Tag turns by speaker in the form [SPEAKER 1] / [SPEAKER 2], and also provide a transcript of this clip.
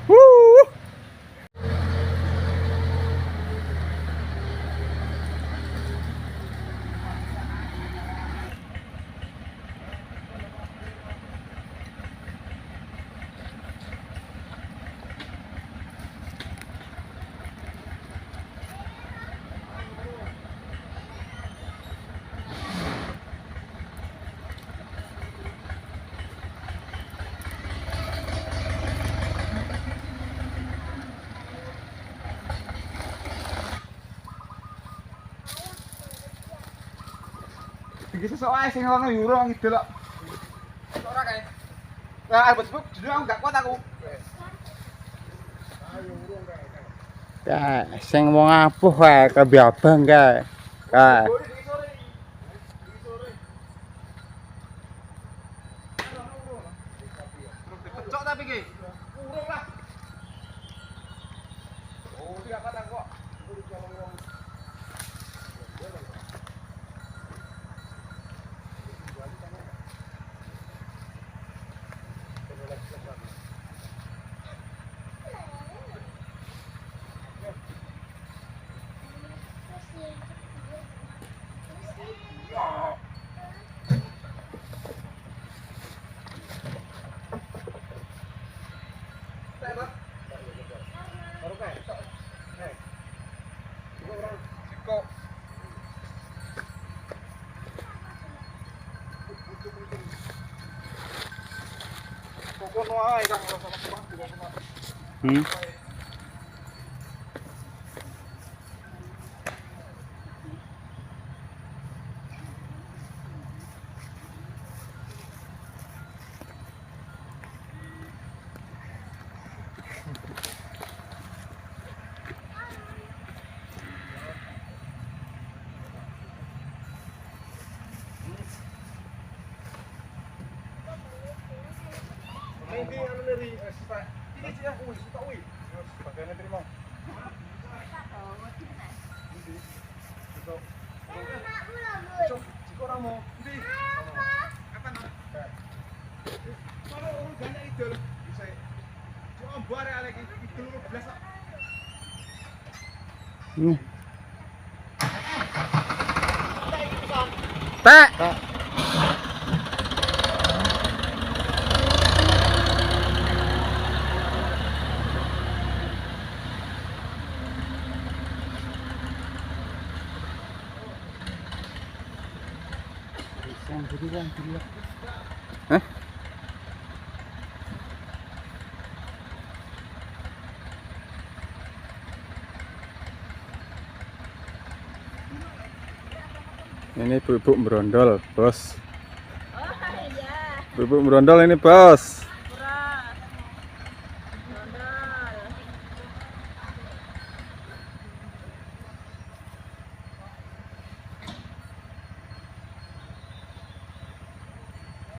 [SPEAKER 1] Wuh.
[SPEAKER 2] Iki sesuk ae sing rono yo urung ngidul kok. Ora kae. Nah, albet sebab jenenge aku gak kuat aku.
[SPEAKER 1] Kae sing wong apuh kae kebi abang kae. Kae.
[SPEAKER 2] Pecok tapi ki. Urung lah. Oh, iki gak kuat aku kok. Kok kono ae Kang, ora sama kono. Ini anu dari ini sih aku wis tak wis. Bagiannya terima. Ndi? Cuk. Cuk, jiko ora mau. Ndi? Kapan? Kalau urung gane idul, bisa. Cuk ombo arek arek iki idul 12 kok.
[SPEAKER 1] Tek. Hah? Ini ibu-ibu brondol, bos.
[SPEAKER 3] Oh iya.
[SPEAKER 1] Ibu-ibu brondol ini, bos.